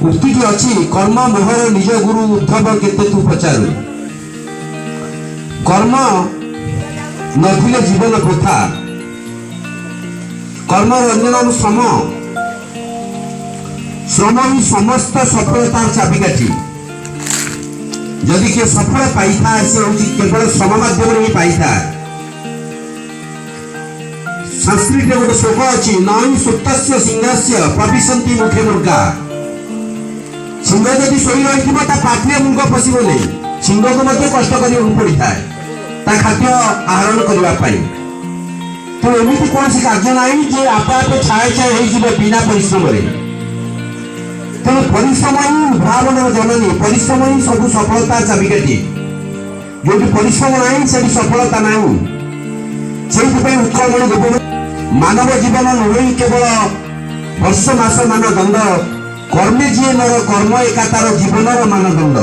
ଉକ୍ତିଟି ଅଛି, "କର୍ମ ମୋହର ନିଜ ଗୁରୁ, ଉଦ୍ଧବ କେତେ ତୁ ପଚାରୁ।" କର୍ମ ନଥିଲେ ଜୀବନ ବୃଥା। କର୍ମର ଅନ୍ୟ ନାମ ଶ୍ରମ। ଶ୍ରମ ହିଁ ସମସ୍ତ ସଫଳତାର ଚାବିକାଠି। ଯଦି କିଏ ସଫଳ ପାଇଥାଏ, ସେ ହେଉଛି କେବଳ ଶ୍ରମ ମାଧ୍ୟମରେ ହିଁ ପାଇଥାଏ। ସଂସ୍କୃତରେ ଗୋଟେ ଶ୍ଲୋକ ଅଛି, "ନ ହି ସୁପ୍ତସ୍ୟ ସିଂହସ୍ୟ ପ୍ରବିଶନ୍ତି ମୁଖେ ମୃଗା।" ସିଂହ ଯଦି ଶୋଇ ରହିଥିବ, ତା ପାଟିରେ ମୃଗ ପଶିବନି। ସିଂହକୁ ମଧ୍ୟ କଷ୍ଟ କରିବାକୁ ପଡ଼ିଥାଏ ତା ଖାଦ୍ୟ ଆହରଣ କରିବା ପାଇଁ। ତ ଏମିତି କୌଣସି କାର୍ଯ୍ୟ ନାହିଁ ଯେ ଆପେ ଆପେ ଛାଏ ଛାଏ ହେଇଯିବ ବିନା ପରିଶ୍ରମରେ। ତେଣୁ ପରିଶ୍ରମ ହିଁ ଉଦ୍ଭାବନର ଜନନୀ। ପରିଶ୍ରମ ହିଁ ସବୁ ସଫଳତା ଚାବିକାଠି। ଯୋଉଠି ପରିଶ୍ରମ ନାହିଁ, ସେଠି ସଫଳତା ନାହିଁ। ସେଇଥିପାଇଁ ଉତ୍କଳମଣି ଗୋପବନ୍ଧୁ, "ମାନବ ଜୀବନ ନୁହେଁ କେବଳ ବର୍ଷ ମାସ ମାନଦଣ୍ଡ, କର୍ମେ ଯିଏ ନର କର୍ମ ଏକା ତାର ଜୀବନର ମାନଦଣ୍ଡ।"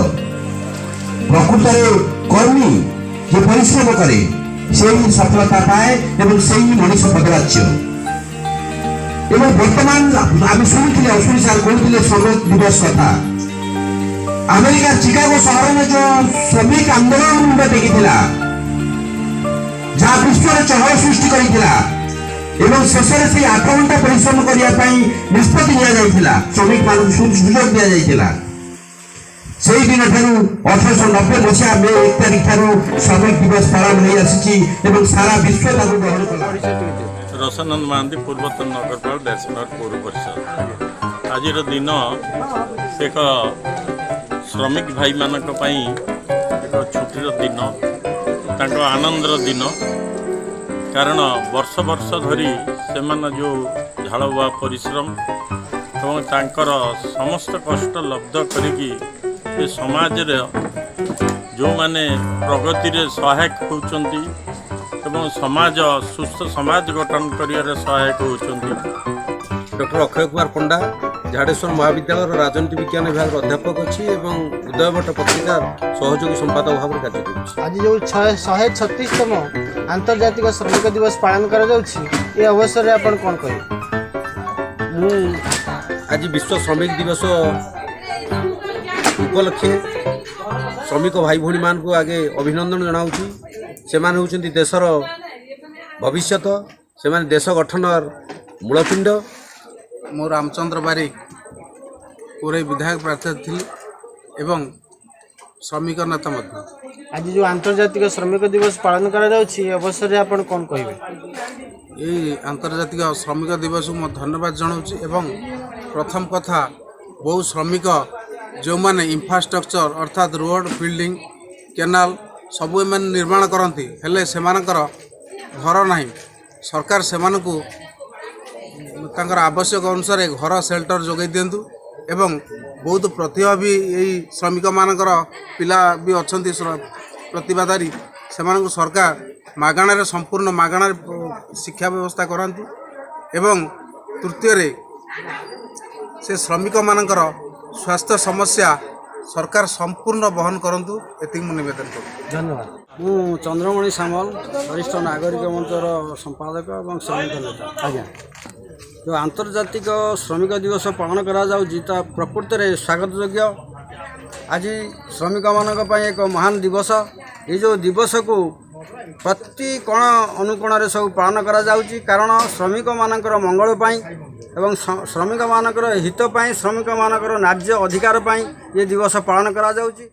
ପ୍ରକୃତରେ କର୍ମୀ, ଯେ ପରିଶ୍ରମ କରେ, ସେ ହିଁ ସଫଳତା ପାଏ ଏବଂ ସେଇ ହିଁ ମଣିଷ ପଦବାଚ୍ୟ। ଏବଂ ବର୍ତ୍ତମାନ ଆମେ ଶୁଣିଥିଲେ, ଅଶ୍ୱିନୀ ସାର୍ କହୁଥିଲେ ଶ୍ରମ ଦିବସ କଥା। ଆମେରିକାର ଚିକାଗୋ ସହରରେ ଯୋଉ ଶ୍ରମିକ ଆନ୍ଦୋଳନ ମୁଣ୍ଡ ଟେକିଥିଲା, ଯାହା ବିଶ୍ୱରେ ଚହଳ ସୃଷ୍ଟି କରିଥିଲା ଏବଂ ଶେଷରେ ସେଇ 8 ଘଣ୍ଟା ପରିଶ୍ରମ କରିବା ପାଇଁ ନିଷ୍ପତ୍ତି ନିଆଯାଇଥିଲା, ଶ୍ରମିକମାନଙ୍କୁ ସୁଯୋଗ ଦିଆଯାଇଥିଲା, ସେଇ ଦିନ ଠାରୁ 1890 ମସିହା ମେ 1 ତାରିଖ ଠାରୁ ଶ୍ରମିକ ଦିବସ ପାଳନ ହୋଇ ଆସିଛି ଏବଂ ସାରା ବିଶ୍ୱ ତାକୁ ଗ୍ରହଣ କଲା। ରସାନନ୍ଦ ମହାନ୍ତି, ପୂର୍ବତନ ନଗରପାଳ, ବ୍ୟାସନଗର ପୌର ପରିଷଦ। ଆଜିର ଦିନ ଏକ ଶ୍ରମିକ ଭାଇମାନଙ୍କ ପାଇଁ ଏକ ଛୁଟିର ଦିନ, ତାଙ୍କ ଆନନ୍ଦର ଦିନ। କାରଣ ବର୍ଷ ବର୍ଷ ଧରି ସେମାନେ ଯେଉଁ ଝାଳ ବୁହା ପରିଶ୍ରମ ଏବଂ ତାଙ୍କର ସମସ୍ତ କଷ୍ଟ ଲବ୍ଧ କରିକି ଏ ସମାଜରେ ଯେଉଁମାନେ ପ୍ରଗତିରେ ସହାୟକ ହେଉଛନ୍ତି ଏବଂ ସମାଜ ସୁସ୍ଥ ସମାଜ ଗଠନ କରିବାରେ ସହାୟକ ହେଉଛନ୍ତି। ଡକ୍ଟର ଅକ୍ଷୟ କୁମାର ପଣ୍ଡା, ଝାଡ଼େଶ୍ୱର ମହାବିଦ୍ୟାଳୟର ରାଜନୀତି ବିଜ୍ଞାନ ବିଭାଗର ଅଧ୍ୟାପକ ଅଛି ଏବଂ ଉଦୟଭଟ୍ଟ ପତ୍ରିକାର ସହଯୋଗୀ ସମ୍ପାଦକ ଭାବରେ କାର୍ଯ୍ୟ କରୁଛି। ଆଜି ଯେଉଁ 136ତମ ଆନ୍ତର୍ଜାତିକ ଶ୍ରମିକ ଦିବସ ପାଳନ କରାଯାଉଛି, ଏ ଅବସରରେ ଆପଣ କ'ଣ କହିବେ? ମୁଁ ଆଜି ବିଶ୍ୱ ଶ୍ରମିକ ଦିବସ ଉପଲକ୍ଷେ ଶ୍ରମିକ ଭାଇ ଭଉଣୀମାନଙ୍କୁ ଆଗେ ଅଭିନନ୍ଦନ ଜଣାଉଛି। ସେମାନେ ହେଉଛନ୍ତି ଦେଶର ଭବିଷ୍ୟତ। ସେମାନେ ଦେଶ ଗଠନର ମୂଳପିଣ୍ଡ। ମୁଁ ରାମଚନ୍ଦ୍ର ବାରିକ, କୋରେଇ ବିଧାୟକ ପ୍ରାର୍ଥୀ ଥିଲି ଏବଂ ଶ୍ରମିକ ନେତା ମଧ୍ୟ। ଆଜି ଯେଉଁ ଆନ୍ତର୍ଜାତିକ ଶ୍ରମିକ ଦିବସ ପାଳନ କରାଯାଉଛି, ଏ ଅବସରରେ ଆପଣ କ'ଣ କହିବେ? ଏଇ ଆନ୍ତର୍ଜାତିକ ଶ୍ରମିକ ଦିବସକୁ ମୁଁ ଧନ୍ୟବାଦ ଜଣାଉଛି ଏବଂ ପ୍ରଥମ କଥା, ବହୁ ଶ୍ରମିକ ଯେଉଁମାନେ ଇନଫ୍ରାଷ୍ଟ୍ରକ୍ଚର, ଅର୍ଥାତ୍ ରୋଡ଼, ବିଲ୍ଡିଂ, କେନାଲ ସବୁ ଏମାନେ ନିର୍ମାଣ କରନ୍ତି, ହେଲେ ସେମାନଙ୍କର ଘର ନାହିଁ। ସରକାର ସେମାନଙ୍କୁ ତାଙ୍କର ଆବଶ୍ୟକ ଅନୁସାରେ ଘର, ସେଲ୍ଟର ଯୋଗାଇ ଦିଅନ୍ତୁ ଏବଂ ବହୁତ ପ୍ରତିଭା ବି ଏଇ ଶ୍ରମିକମାନଙ୍କର ପିଲା ବି ଅଛନ୍ତି ପ୍ରତିଭାଧାରୀ। ସେମାନଙ୍କୁ ସରକାର ମାଗଣାରେ, ସମ୍ପୂର୍ଣ୍ଣ ମାଗଣାରେ ଶିକ୍ଷା ବ୍ୟବସ୍ଥା କରାନ୍ତୁ ଏବଂ ତୃତୀୟରେ ସେ ଶ୍ରମିକମାନଙ୍କର ସ୍ୱାସ୍ଥ୍ୟ ସମସ୍ୟା ସରକାର ସମ୍ପୂର୍ଣ୍ଣ ବହନ କରନ୍ତୁ। ଏତିକି ମୁଁ ନିବେଦନ କରୁଛି। ଧନ୍ୟବାଦ। ମୁଁ ଚନ୍ଦ୍ରମଣି ସାମଲ, ବରିଷ୍ଠ ନାଗରିକ ମଞ୍ଚର ସମ୍ପାଦକ ଏବଂ ଶ୍ରମିକ ନେତା। ଯେଉଁ ଆନ୍ତର୍ଜାତିକ ଶ୍ରମିକ ଦିବସ ପାଳନ କରାଯାଉଛି, ତା ପ୍ରକୃତରେ ସ୍ୱାଗତଯୋଗ୍ୟ। ଆଜି ଶ୍ରମିକମାନଙ୍କ ପାଇଁ ଏକ ମହାନ ଦିବସ। ଏଇ ଯେଉଁ ଦିବସକୁ ପ୍ରତି କୋଣ ଅନୁକୋଣରେ ସବୁ ପାଳନ କରାଯାଉଛି, କାରଣ ଶ୍ରମିକମାନଙ୍କର ମଙ୍ଗଳ ପାଇଁ ଏବଂ ଶ୍ରମିକମାନଙ୍କର ହିତ ପାଇଁ, ଶ୍ରମିକମାନଙ୍କର ନ୍ୟାଯ୍ୟ ଅଧିକାର ପାଇଁ ଏ ଦିବସ ପାଳନ କରାଯାଉଛି।